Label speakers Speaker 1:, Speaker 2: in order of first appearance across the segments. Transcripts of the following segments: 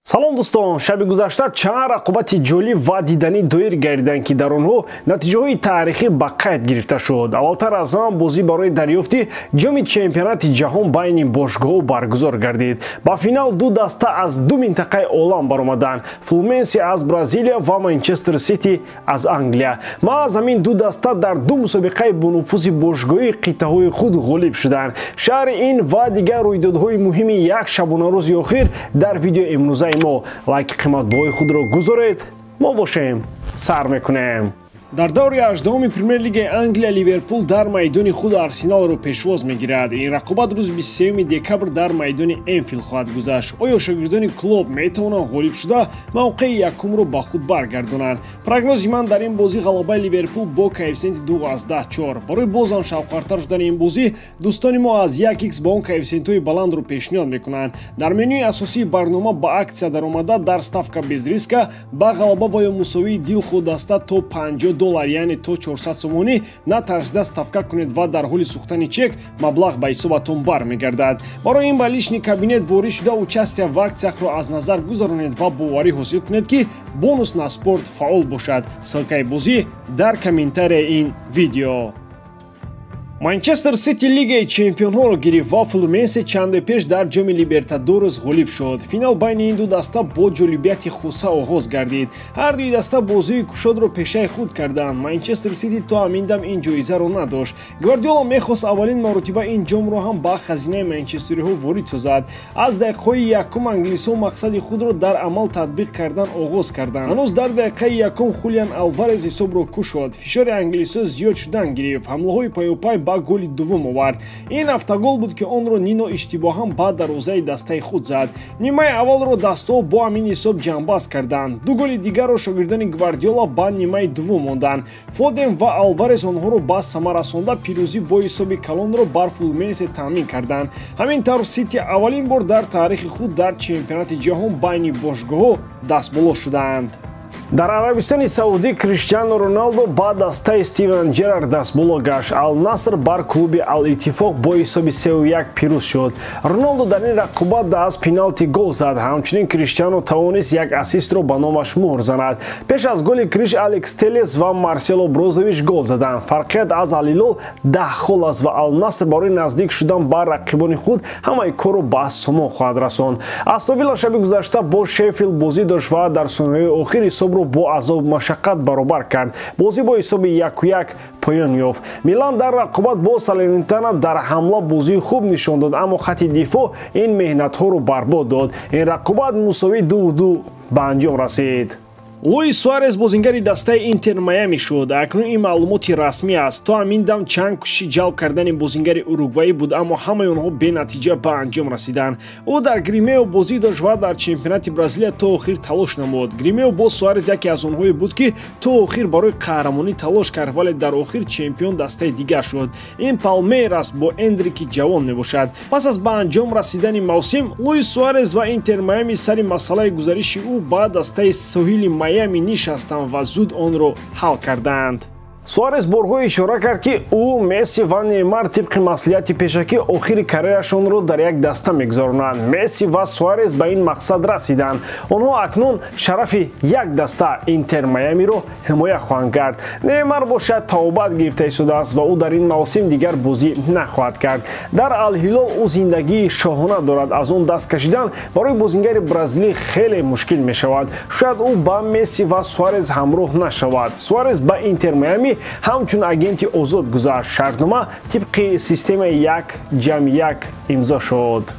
Speaker 1: Салом дӯстон, шаби гузашта чанд рақобати ҷолиб ва диданӣ доир гардиданд, ки дар онҳо натиҷаҳои таърихӣ ба қайд гирифта шуд. Аввалтар аз ҳама бозӣ барои дарёфти ҷоми чемпионати ҷаҳон байни бошгоҳҳо баргузор гардид. Ба финал ду даста аз ду минтақаи олам баромаданд: Флуменсе аз Бразилия ва Манчестер Сити аз Англия. Маҳз ҳамин ду даста дар ду мусобиқаи бонуфузи бошгоҳии қитъаҳои худ ғолиб шуданд. Шарҳи ин ва дигар рӯйдодҳои муҳими як шабонарӯзи охир дар видеои имрӯзаи мо. Лайки қиматбаҳои худро гузоред, мо бошем сар мекунем. Дар даври 18-уми Премер-лигаи Англия Ливерпул дар майдони худ Арсеналро пешвоз мегирад. Ин рақобат рӯзи 23 декабр дар майдони Энфилд хоҳад гузашт. Оё шогирдони Клоп метавонанд ғолиб шуда мавқеи якумро ба худ баргардонанд? Прогнози ман дар ин бозӣ ғалабаи Ливерпул бо коэффисиенти 2,4. Барои бозам шавқвартар шудани ин бозӣ дӯстони мо аз 1x ба он коэффисиентҳои баландро пешниҳод мекунанд. Дар менюи асосии барнома ба аксия даромада дар ставка без риска ба ғалаба ва ё мусовии дилхоҳ даста то $50, яъне то 400 сомонӣ натарсида ставка кунед ва дар ҳоли сӯхтани чек маблағ ба ҳисобатон бармегардад. Барои ин ба личный кабинет ворид шуда участие в акциях-ро аз назар гузаронед ва боварӣ ҳосил кунед, ки бонус на спорт фаъол бошад. Ссылкаи бозӣ дар комментарияи ин видео. Манчестер Сити лигаи чемпионҳоро гирифт ва Флуменсе чанде пеш дар ҷоми Либертадорес ғолиб шуд. Финал байни ин ду даста бо ҷолибияти хоса оғоз гардид. Ҳар дуи даста бозии кушодро пешаи худ карданд. Манчестер Сити то ҳамин дам ин ҷоизаро надошт. Гвардиола мехост аввалин маротиба ин ҷомро ҳам ба хазинаи манчестериҳо ворид созад. Аз дақиқаҳои якум англисҳо мақсади худро дар амал татбиқ кардан оғоз карданд. Ҳанӯз дар дақиқаи якум Хулиан Алварез ҳисобро кушод. Фишори англисҳо зиёд шудан гирифт. Ҳамлаҳои пайопай ба голи дуввум овард. Ин автогол буд, ки онро Нино иштибоҳан ба дарвозаи дастаи худ зад. Нимаи аввалро дастаҳо бо ҳамин ҳисоб ҷамъбаст карданд. Ду голи дигарро шогирдони Гвардиола ба нимаи дуввум монданд. Фоден ва Алварез онҳоро ба самар расонда пирӯзӣ бо ҳисоби калонро бар Флуменсе таъмин карданд. Ҳамин тавр Сити аввалин бор дар таърихи худ дар чемпионати ҷаҳон байни бошгоҳҳо дастболо шуданд. Дар Арабистони Саудӣ Криштиану Роналдо ба дастаи Стивен Джерард дастболо гашт. Ал-Наср бар клуби Ал-Иттифоқ бо ҳисоби 3-1 пирӯз шуд. Роналдо дар ин рақобат аз пеналти гол зад. Ҳамчунин Криштиану тавонист як ассистро ба номаш муҳр занад. Пеш аз голи Криш Алекс Телес ва Марсело Брозович гол заданд. Фарқият аз Ал-Ҳилол 10 хол аст ва Ал-Наср барои наздик шудан ба рақибони худ ҳамаи корро ба сомон хоҳад расонд. Астон Вилла шаби гузашта бо Шеффилд бозӣ дошт ва дар сониҳои охир ҳисобро бо азобу машаққат баробар кард. Бозӣ бо ҳисоби 1-1 поён ёфт. Милан дар рақобат бо Салернитана дар ҳамла бозии хуб нишон дод, аммо хати дифоъ ин меҳнатҳоро барбод дод. Ин рақобат мусовии 2-2 ба анҷом расид. Луис Суарес бозингари дастаи Интер Майами шуд. Акнун ин маълумоти расмӣ аст. То ҳамин дам чанд кӯшиши ҷалб кардани бозингари уругваӣ буд, аммо ҳамаи онҳо бенатиҷа ба анҷом расиданд. Ӯ дар Гримео бозӣ дошт ва дар чемпионати Бразилия то охир талош намуд. Гримео бо Суарес яке аз онҳое буд, ки то охир барои қаҳрамонӣ талош кард, вале дар охир чемпион дастаи дигар шуд. Ин Палмейрас бо Эндрики ҷавон мебошад. Пас аз ба анҷом расидани мавсим, Луис Суарес ва Интер Майами сари масъалаи гузариши ӯ ба дастаи соҳили Майами нишастанд ва зуд онро ҳал карданд. Суарес борҳо ишора кард, ки ӯ, Месси ва Неймар тибқи маслиҳати пешакӣ охири карьерашонро дар як даста мегузаронанд. Месси ва Суарес ба ин мақсад расиданд. Онҳо акнун шарафи як даста Интер Майамиро ҳимоя хоҳанд кард. Неймар бошад тавбат гирифта истодааст ва ӯ дар ин мавсим дигар бозӣ нахоҳад кард. Дар Ал-Ҳилол ӯ зиндагии шоҳона дорад. Аз он даст кашидан барои бозингари бразилӣ хеле мушкил мешавад. Шояд ӯ ба Месси ва Суарес ҳамроҳ нашавад. Суарес ба Интер Майами ҳамчун агенти озод гузашт. Шартнома тибқи системаи 1+1 имзо шуд.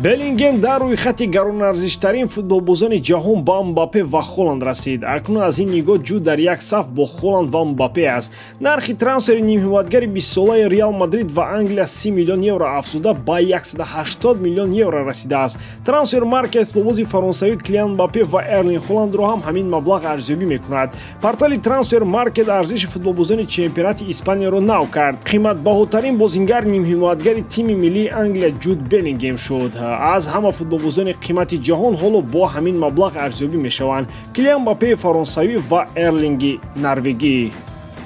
Speaker 1: Беллингем дар рӯйхати гаронарзиштарин футболбозони ҷаҳон ба Мбаппе ва Холанд расид. Акнун аз ин нигоҳ Ҷуд дар як саф бо Холанд ва Мбаппе аст. Нархи трансфери нимҳимоятгари 20-солаи Реал Мадрид ва Англия 30 миллион евро афзуда ба 180 миллион евро расидааст. Трансфер маркет футболбози фаронсавӣ Килиан Мбаппе ва Эрлинг Холандро ҳам ҳамин маблағ арзёбӣ мекунад. Портали Трансфер Маркет арзиши футболбозони чемпионати Испанияро нав кард. Қиматбаҳотарин бозингар нимҳимоятгари тими миллии Англия Ҷуд Беллингем шуд. Аз ҳама футболбозони қимати ҷаҳон ҳоло бо ҳамин маблағ арзёбӣ мешаванд: Килиан Мбаппеи фаронсавӣ ва Эрлинги норвегӣ.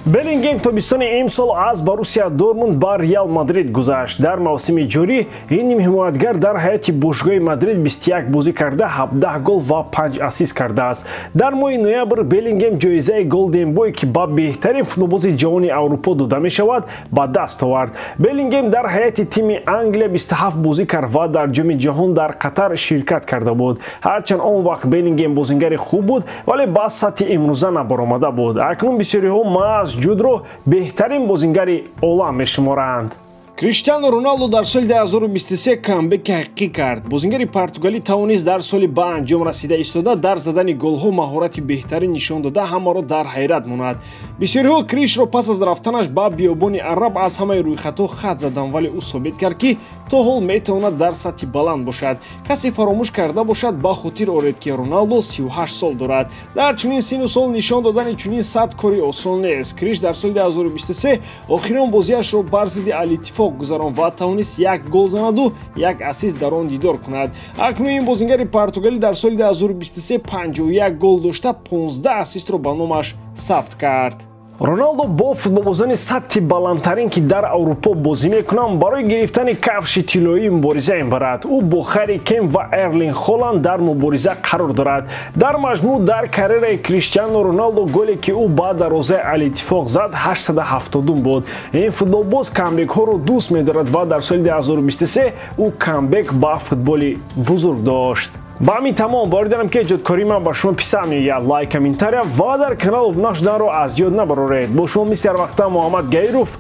Speaker 1: Беллингем тобистони имсол аз Боруссия Дортмунд ба Реал Мадрид гузашт. Дар мавсими ҷорӣ ин нимҳимоятгар дар ҳайати бошгоҳи Мадрид 21 бозӣ карда, 17 гол ва 5 ассист кардааст. Дар моҳи ноябр Беллингем ҷоизаи Голден Бой, ки ба беҳтарин футболбози ҷавони Аврупо дода мешавад, ба даст овард. Беллингем дар ҳайати тими Англия 27 бозӣ кард ва дар Ҷоми ҷаҳон дар Қатар ширкат карда буд. Ҳарчанд он вақт Беллингем бозингари хуб буд, вале ба сатҳи имрӯза набаромада буд. Акнун бисёриҳо маҳз Ҷудро беҳтарин бозингари олам мешуморанд. Криштиану Роналду дар соли 2023 камбеки ҳақиқӣ кард. Бозингари португалӣ тавонист дар соли ба анҷом расида истода дар задани голҳо маҳорати беҳтарин нишон дода, ҳамаро дар ҳайрат монад. Бисёриҳо Кришро пас аз рафтанаш ба биёбони араб аз ҳамаи рӯйхатҳо хат заданд, вале ӯ собит кард, ки то ҳол метавонад дар сатҳи баланд бошад. Касе фаромӯш карда бошад, ба хотир оред, ки Роналдо 38 сол дорад. Дар чунин сину сол нишон додани чунин сатҳ кори осон нест. Криш дар соли 2023 охирон бозиашро бар зидди Ал-Иттифоқ гузарон ва тавонист як гол занаду як ассист дар он дидор кунад. Акнун ин бозингари португалӣ дар соли 2023 51 гол дошта, 15 ассистро ба номаш сабт кард. Роналдо бо футболбозони сатҳи баландтарин, ки дар Аврупо бозӣ мекунанд, барои гирифтани кафши тиллоӣ мубориза мебарад. Ӯ бо Харри Кен ва Эрлинг Холанд дар мубориза қарор дорад. Дар маҷмӯъ дар карьераи Криштиану Роналдо голе, ки ӯ ба дарвозаи Ал-Иттифоқ зад, 870 буд. Ин футболбоз камбекҳоро дӯст медорад ва дар соли 2023 ӯ камбек ба футболи бузург дошт. Ба ҳамин тамом. Боварӣ дорам, ки эҷодкории ман ба шумо писанд меояд. Лайк, комментария ва дар канал обуна шуданро аз ёд набароред. Бо шумо мисли ҳар вақта Муҳаммад Гаиров.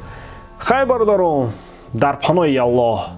Speaker 1: Хайр, бародарон, дар паноҳи Аллоҳ.